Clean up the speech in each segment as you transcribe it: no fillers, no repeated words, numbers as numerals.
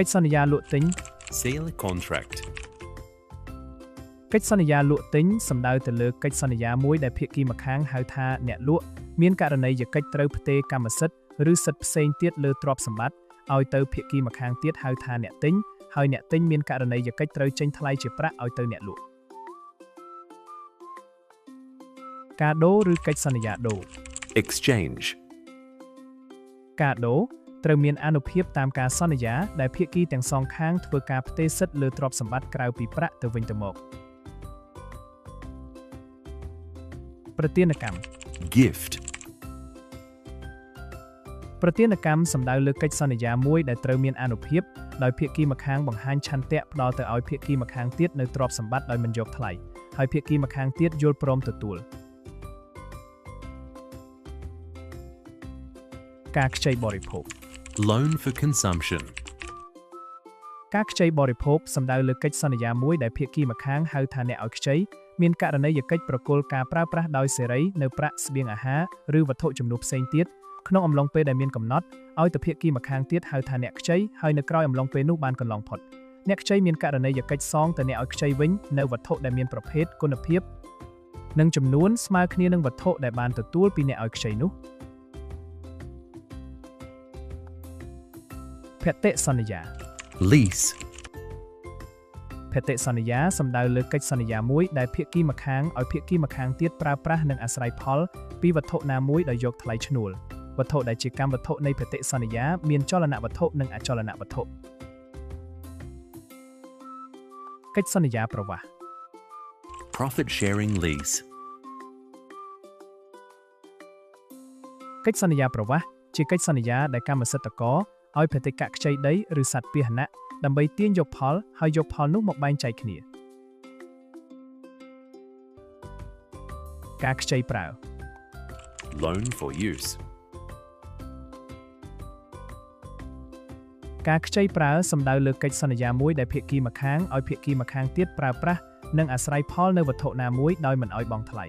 កិច្ចសន្យាលក់ទិញ Sale contract. កិច្ចសន្យាលក់ទិញសំដៅទៅលើកិច្ចសន្យាមួយដែលភាគីម្ខាងហៅថាអ្នកលក់មានករណីយកិច្ចត្រូវផ្ទេរកម្មសិទ្ធិឬសិទ្ធិផ្សេងទៀតលើទ្រព្យសម្បត្តិឲ្យទៅភាគីម្ខាងទៀតហៅថាអ្នកទិញហើយអ្នកទិញមានករណីយកិច្ចត្រូវចេញថ្លៃជាប្រាក់ឲ្យទៅអ្នកលក់ការដូរឬកិច្ចសន្យាដូរ Exchange. ការដូរត្រូវមានអានុភាពតាមការសន្យាដែលភាគីទាំងសងខាងធ្វើការផ្ទេរសិទ្ធិលើទ្រព្យសម្បត្តិក្រៅពីប្រាក់ទៅវិញទៅមកប្រទានកម្ម Gift. ប្រទានកម្មសំដៅលើកិច្ចសន្យាមួយដែលត្រូវមានអានុភាពដោយភាគីម្ខាងបង្ហាញឆន្ទៈផ្ដល់ទៅឲ្យភាគីម្ខាងទៀតនៅទ្រព្យសម្បត្តិដោយមិនយកថ្លៃហើយភាគីម្ខាងទៀតយល់ព្រមទទួលការខ្ចីបរិភោគ Loan for consumption. ការខ្ចីបរិភោគសំដៅលើកិច្ចសន្យាមួយដែលភាគីម្ខាងហៅថាអ្នកឲ្យខ្ចីមានករណីយកិច្ចប្រគល់ការប្រើប្រាស់ដោយសេរីនៅប្រាក់ស្បៀងអាហារឬវត្ថុជំនួសផ្សេងទៀតក្នុងអំឡុងពេលដែលមានកំណត់ឲ្យទៅភាគីម្ខាងទៀតហៅថាអ្នកខ្ចីហើយនៅក្រោយអំឡុងពេលនោះបានកន្លងផុតអ្នកខ្ចីមានករណីយកិច្ចសងទៅអ្នកឲ្យខ្ចីវិញនៅវត្ថុដែលមានប្រភេទគុណភាពនិងចំនួនស្មើគ្នានឹងវត្ថុដែលបានទទួលពីអ្នកឲ្យខ្ចីនោះភតិសន្យា Lease. ភតិសន្យាសំដៅលើកិច្ចសន្យាមួយដែលភាគីម្ខាងឲ្យភាគីម្ខាងទៀតប្រើប្រាស់និងអាស្រ័យផលពីវត្ថុណាមួយដោយយកថ្លៃឈ្នួលវត្ថុដែលជាកម្មវត្ថុនៃភតិសន្យាមានចលនវត្ថុនិងអចលនវត្ថុកិច្ចសន្យាប្រវាស់ Profit sharing lease. កិច្ចសន្យាប្រវាស់ជាកិច្ចសន្យាដែលកម្មសិទ្ធិករឲ្យភតិកៈខ្ចីដីឬសត្វពាហនៈដើម្បីទាញយកផលហើយយកផលនោះមកបែងចែកគ្នាការខ្ចីប្រើ Loan for use. ការខ្ចីប្រើសំដៅលើកិច្ចសន្យាមួយដែលភាគីម្ខាងឲ្យភាគីម្ខាងទៀតប្រើប្រាស់និងអាស្រ័យផលនៅវត្ថុណាមួយដោយមិនឲ្យបង់ថ្លៃ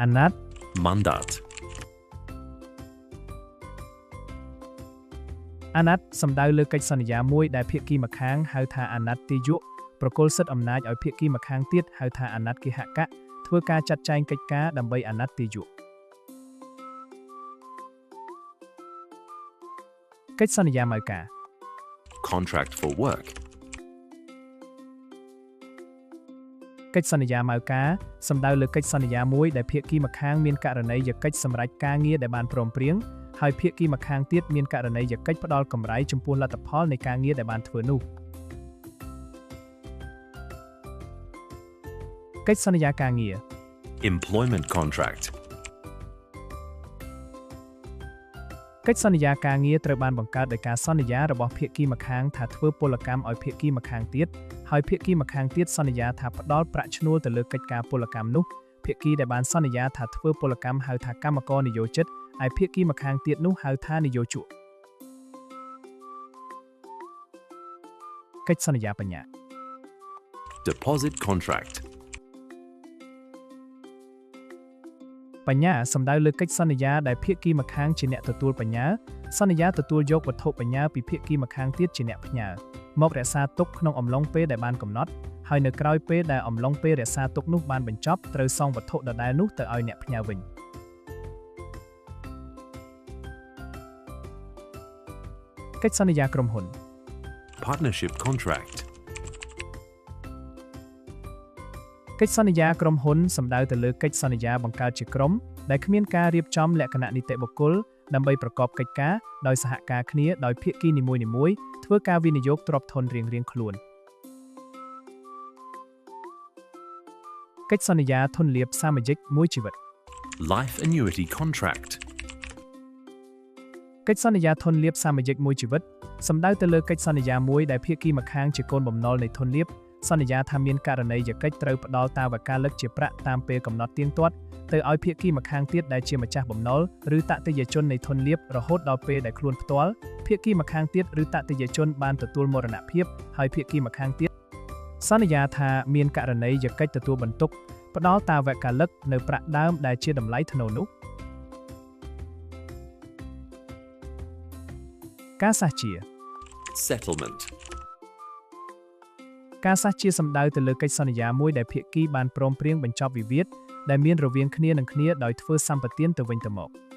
អាណត្តិ Mandat. អាណត្តិសំដៅលើកិច្ចសន្យាមួយដែលភាគីម្ខាងហៅថាអាណត្តិទាយកប្រគល់សិទ្ធិអំណាចឲ្យភាគីម្ខាងទៀតហៅថាអាណត្តិគេហកៈធ្វើការចាត់ចែងកិច្ចការដើម្បីអាណត្តិទាយកកិច្ចសន្យាម៉ៅការ Contract for work. កិច្ចសន្យាម៉ៅការសំដៅលើកិច្ចសន្យាមួយដែលភាគីម្ខាងមានករណីយកិច្ចសម្រេចការងារដែលបានព្រមព្រៀងហើយភាគីម្ខាងទៀតមានករណីយកិច្ចផ្ដល់កម្រៃចំពោះលទ្ធផលនៃការងារដែលបានធ្វើនោះកិច្ចសន្យាការងារ Employment contract. កិច្ចសន្យាការងារត្រូវបានបង្កើតដោយការសន្យារបស់ភាគីម្ខាងថាធ្វើពលកម្មឲ្យភាគីម្ខាងទៀតហើយភាគីម្ខាងទៀតសន្យាថាផ្ដល់ប្រាក់ឈ្នួលទៅលើកិច្ចការពលកម្មនោះភាគីដែលបានសន្យាថាធ្វើពលកម្មហៅថាកម្មករនិយោជិតឯភាគីម្ខាងទៀតនោះហៅថានិយោជកកិច្ចសន្យាបញ្ញា Deposit contract. បញ្ញាសំដៅលើកិច្ចសន្យាដែលភាគីម្ខាងជាអ្នកទទួលបញ្ញាសន្យាទទួលយកវត្ថុបញ្ញាពីភាគីម្ខាងទៀតជាអ្នកផ្ញើមករក្សាទុកក្នុងអំឡុងពេលដែលបានកំណត់ហើយនៅក្រោយពេលដែលអំឡុងពេលរក្សាទុកនោះបានបញ្ចប់ត្រូវសងវត្ថុដដែលនោះទៅឲ្យអ្នកផ្ញើវិញកិច្ចសន្យាក្រុមហ៊ុន Partnership contract. កិច្ចសន្យាក្រុមហ៊ុនសំដៅទៅលើកិច្ចសន្យាបង្កើតជាក្រុមដែលគ្មានការរៀបចំលក្ខណៈនីតិបុគ្គលដើម្បីប្រកបកិច្ចការដោយសហការគ្នាដោយភាគីនីមួយៗធ្វើការវិនិយោគទ្រព្យធនរៀងៗខ្លួនកិច្ចសន្យាធនលាភសាមយិកមួយជីវិត Life annuity contract. កិច្ចសន្យាធនលាភសាមយិកមួយជីវិតសំដៅទៅលើកិច្ចសន្យាមួយដែលភាគីម្ខាងជាកូនបំណុលនៃធនលាភសន្យាថាមានករណីយកិច្ចត្រូវផ្ដល់តាវកាលិកជាប្រាក់តាមពេលកំណត់ទៀងទាត់ទៅឲ្យភាគីម្ខាងទៀតដែលជាម្ចាស់បំណុលឬតតិយជននៃធនលាភរហូតដល់ពេលដែលខ្លួនផ្ទាល់ភាគីម្ខាងទៀតឬតតិយជនបានទទួលមរណភាពហើយភាគីម្ខាងទៀតសន្យាថាមានករណីយកិច្ចទទួលបន្ទុកផ្ដល់តាវកាលិកនៅប្រាក់ដើមដែលជាតម្លៃថ្នូរនោះ ការសះជា Settlement. ការសះជាសំដៅទៅលើកិច្ចសន្យាមួយដែលភាគីបានព្រមព្រៀងបញ្ចប់វិវាទដែលមានរវាងគ្នានឹងគ្នាដោយធ្វើសម្បទានទៅវិញទៅមក។